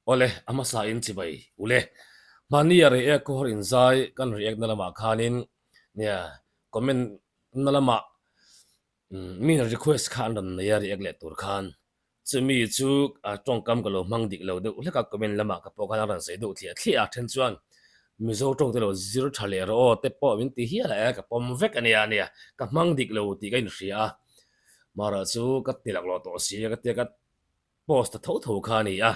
Awle, a hmasa in chibai ule. Hmani a react khawhar inzai kan react na lamah khanin nia comment na lamah mi request kha an rawn nei a react leh tur khan. Chumi chu a tawngkam ka lo hmang dik lo deuh hlek a, comment lamah ka pawh khan a rawn sawi deuh thliah thliah a, then chuan Mizo tawng te lo zir tha leh rawh aw te pawh min ti hial a e, ka pawm vek a nia nia, ka hmang dik lo tih ka inhria a, mahrawh chu ka ti laklawh tawh si a ka tia ka post ta tho tho kha a ni a,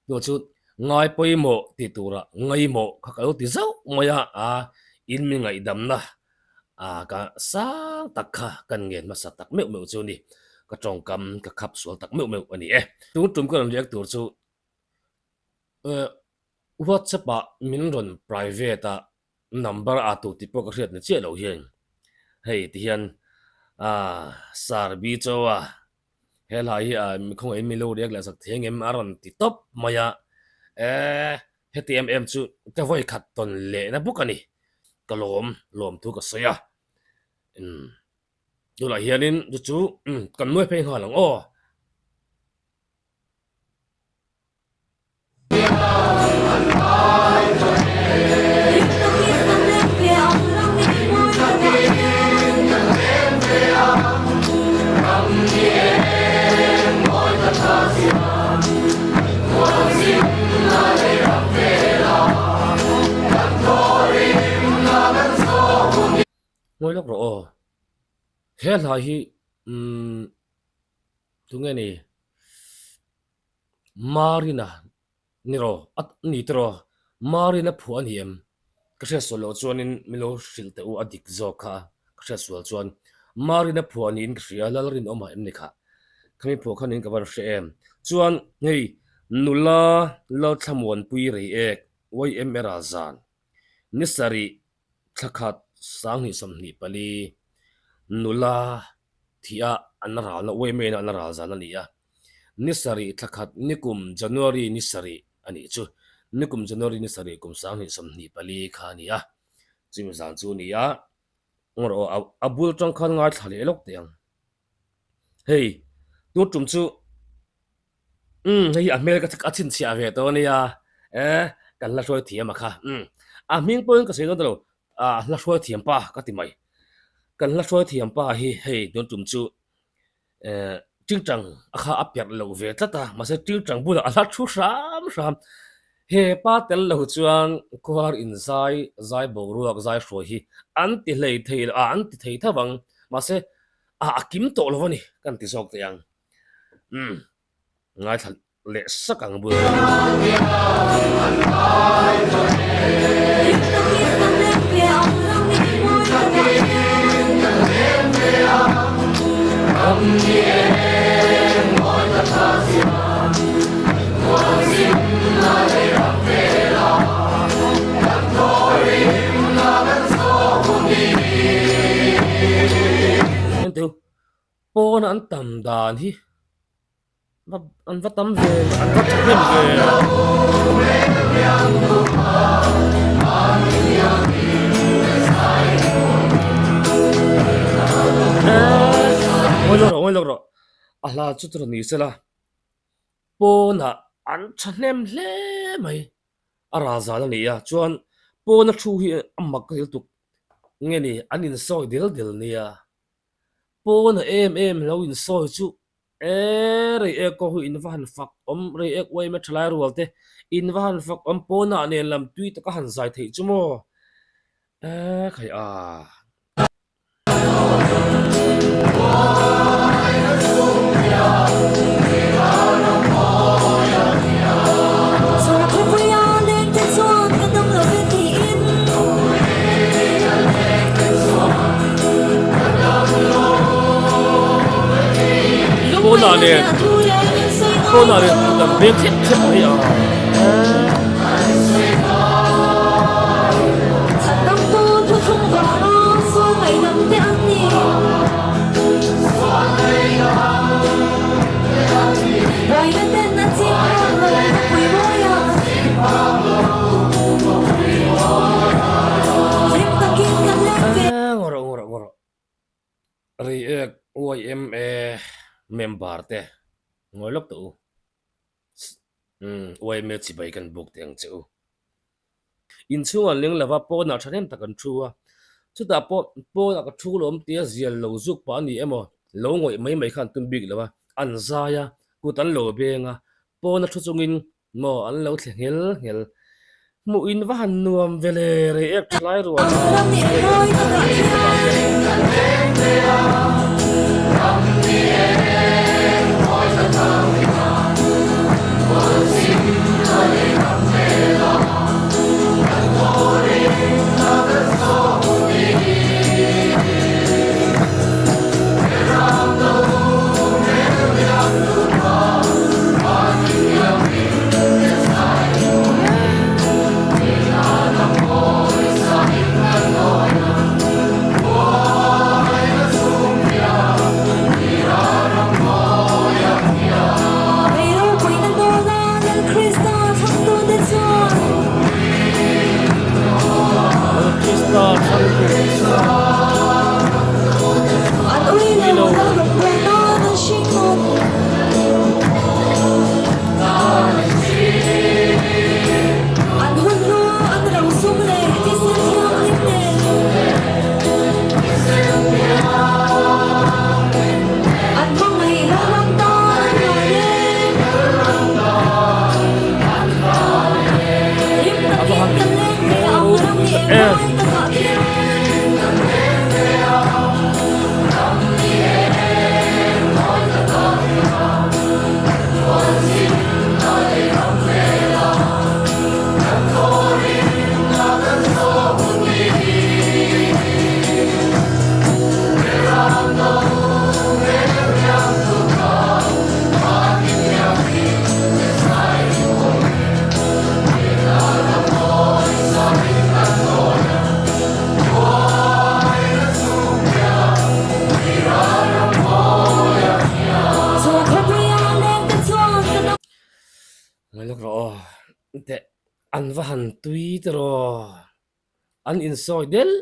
chu chu ngai pawimawh ti tura ngaimawh kha ka lo ti zauh mai a, a in mi ngaihdamna a ka sang tak kha kan ngen hmasa tak meuh meuh chu a ni, ka tawngkam ka khap sual tak meuh meuh a ni e. Tun tum ka rawn riak tur chu WhatsApp ah min rawn private a number a tu tih pawh ka hriat ni chiah loh hian hei ti hian ah sir bi chaw a he hlai hi ah mi khawngaihin mi lo riak leh sak thei ang em a rawn ti tawp mai a eh heti em em chu ka vawi khat tawn lehna bawk a ni ka lawm lawm thu ka sawi a umm tunah hianin chu chu kan nuai phei nghal ang aw. Ngawi lawk rawh aw. He hla hi umm tunge ni? Marina ni rawh a ni te rawh Marina phuah a ni em? Ka hriat sual loh chuanin min lo hrilh teh u a dik zawk kha ka hriat sual chuan Marina phuah niin ka hria Lalrinawma em ni kha? Khami phuah kha niin ka van hre em? Chuan hei nula Lalthlamuanpui Reiek YMA Ralzan ni sarih thla khat 2024 nula thih a an ralna uaimena an ral zan a ni a, ni sarih thla khat nikum January ni sarih a nih chu, nikum January ni sarih kum 2024 kha a ni a, chumi zan chu a ni a, ngaw aw a bul tang khan ngaithla leh lawk teh ang, hei tun tum chu. Umm hei hi a hmel ka a chhinchhiah ve tawh a nia eh kan hla hruai thiam a kha umm a hming pawhin ka sawi dawn ta lo ah hla hruai thiam pa ka ti mai kan hla hruai thiam pa hi hei tun tum chu eh tingtang a kha a perh loh ve tlat a mahse tingtang bulah a hla thu hram hram he pa tel lo chuan khuar in zai zai boruak zai hruai hi an ti hlei thei lo ah an ti thei tho ang mahse ah a kim tawh lo a ni kan ti zawk teh ang. Umm ngaithla leh sak ang bul. Pawn an tam dan hi an va tam ve an va thahnem ve. Ngawi lawk rawh ngawi lawk rawh a hla chu chu ni sela pawnah an thahnem hle mai a ral zal a ni a chuan pawna thu hi a mak ka ti lutuk nge ni an insawi del del nia. Pawna em em lo insawi chu e rei ek pawh hi in va han fak awm rei ek uaim a thalai rual te in va han fak awm pawna nen lam tui taka han zai theih chu maw e khai a. Pawnah nen pawnah nen kut an beng thlep thlep mai a. Ngaw rawh ngaw rawh ngaw rawh Reiek YMA member te ngawi lawk tawh u. Umm, yma chibai kan buk teh ang che u. Inchhung an leng lova pawnah thahnem tak an thu a, chutah pawh pawnah ka thu lawm tia zial lo zuk pah a ni emaw lo ngawih mai mai kha an tum bik lo a, an zai a, kut an lo beng a, pawna thu chungin maw an lo thle nghel nghel. Hmuh in va han nuam ve le rei ek tha lai rual A va han mawi ropui tak em. Ngawi lawk rawh aw, teh an va han tui tiraw, an insawi delh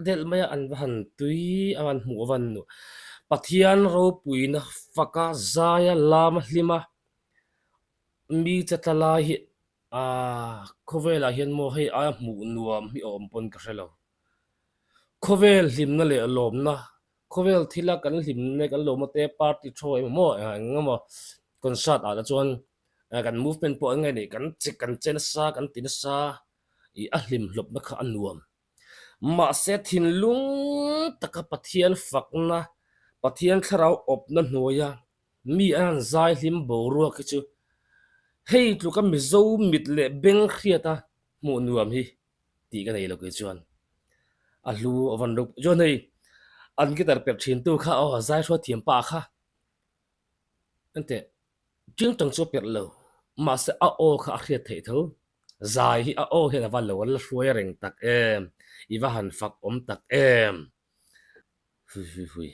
delh mai a, an va han tui a, an hmuh a van nuh. Pathian ropuina faka zaia lama hlima mi che tla lai hi Aaa khawvelah hian maw hei aia hmuh nuam hi a awm pawn ka hre lo. Khawvel hlimna leh lawmna, khawvel thila kan hlimna kan lawmna te party thaw emaw maw eng emaw concert ah te chuan kan movement pawh eng nge nih kan che kan che nasa kan ti nasa ih a hlim hlawpna kha a nuam. Mahse thinlung taka Pathian fakna, Pathian thlarau awpna hnuaia Mi an han zai hlim boruak hi chu hei tluka Mizo mit leh beng hriata hmuh nuam hi tih ka nei lo kei chuan a hlu a van ropui chuan hei an guitar perh thin tu kha aw zai hruai thiam pa kha engteh ṭing ṭang chu a perh lo mahse a aw kha a hriat theih tho zai hi a aw hian a va lo an la hruai reng tak em i va han fak awm tak em. Hui hui hui.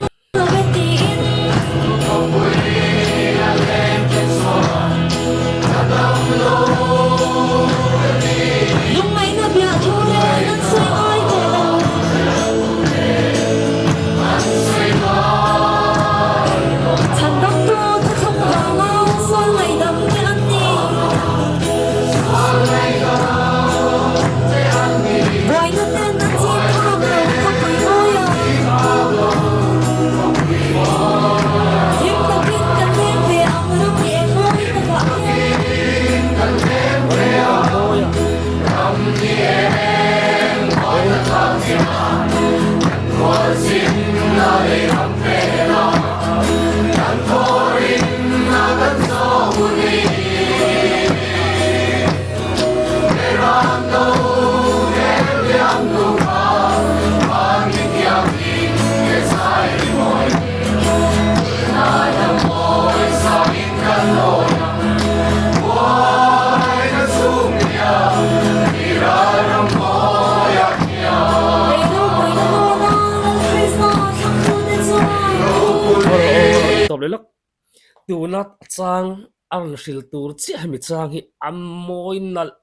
Tuna chang a rawn hril tur chiah hemi chang hi a mawi nalh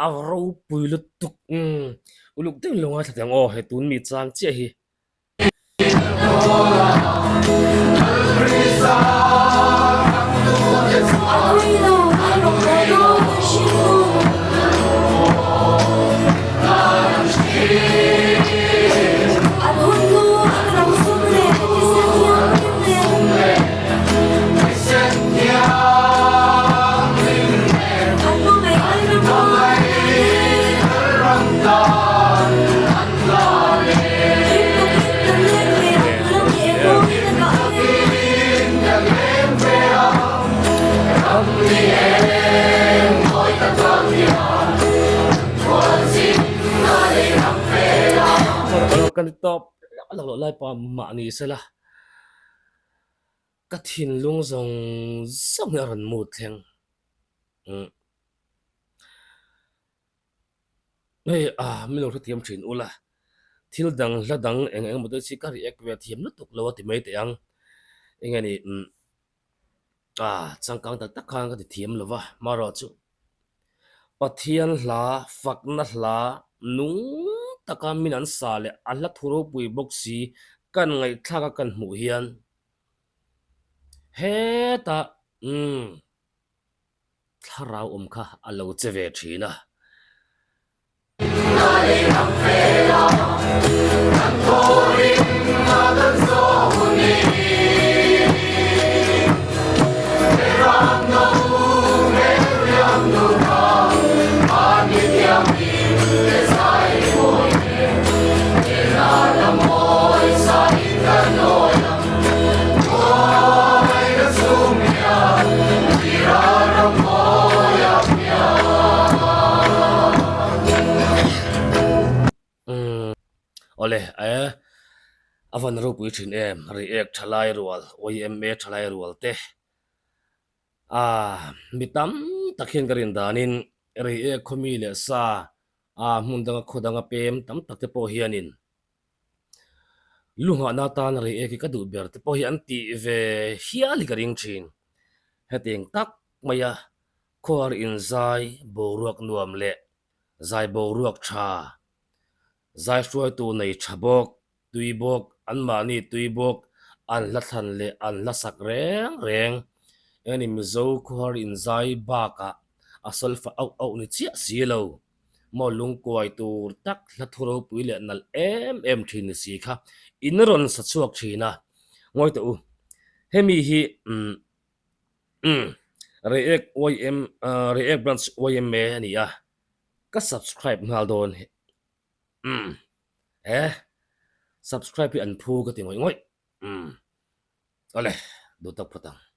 a ropui lutuk umm uluk deuh in lo ngaithla teh ang aw he tun mi chang chiah hi. ka ni tawp lak loh lai pawh mah ni sela ka thinlung zawng zawng hi a rawn mut thleng. Umm. Hei ah min lo hrethiam thin ula, thil dang hla dang eng eng emaw te chi ka react ve thiam lutuk lo a ti mai teh ang. Enge ni umm ah changkang tak tak khan ka ti thiam lo va, marawh chu Pathian hla, fakna hla nung taka min an sa leh a hla thu ropui bawk si kan ngaihthlak a kan hmuh hian hetah umm thlarau awm kha a lo che ve thin a. Awle e, a van ropui thin em, Reiek thalai rual, YMA thalai rual te ah mi tam tak hian ka rin danin Reiek khawmi leh sa ah hmun danga khaw danga pem tam tak te pawh hianin Lu nghahna atan rei ek hi ka duh ber te pawh hi an tih ve hial hi ka ring thin. Hetiang tak maia khuar inzai boruak nuam leh zai boruak tha, zai hruaitu nei tha bawk, tui bawk, anmahni tui bawk, an hla thlan leh an hla sak reng reng. Engani Mizo khuar inzai bakah a solfa auh auh ni chiah si lo. Maw lungkuai tur tak hla thu ropui leh nalh em em thin ni si kha in rawn sa chhuak thin a, ngawi teh u, hemi hi umm umm Reiek ym Reiek Branch yma a ni a, ka subscribe nghal dawn umm e subscribe hi an phu ka ti ngawih ngawih umm awle duh tak phawt ang.